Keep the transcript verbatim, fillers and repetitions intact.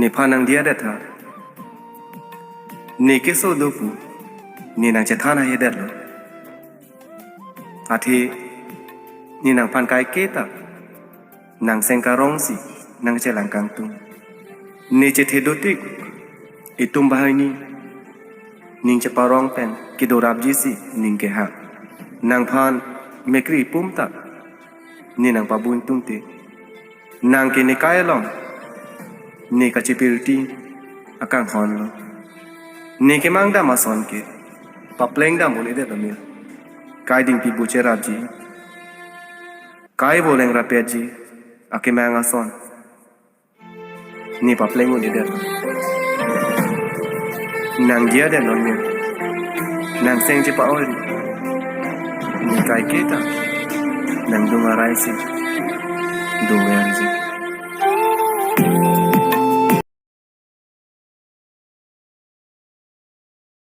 Nephan nangdiyadet tha. Ne keso do pu ne nangchethan haihedet lo. Athe ne nangphan kaike ta nangseng karong si nangchelang kangtung. Ne chethe dotik itum banghini ning cheparong pen kedorapji si ning kehang. Nangphan mekri pum ta ne nangpabun tungte. Nang ke ne kai along ne kachepirti akanghon lo. Ne kemang dam ason ke papleng dam un-edet lo mir. Kai dingpi bu cherapji, kai voleng rapetji akemang ason ne papleng un-edet lo. Nangdiyadet non mir. Nangseng chepa-oi ri. Ne kaike ta nangdung arai si dungverji.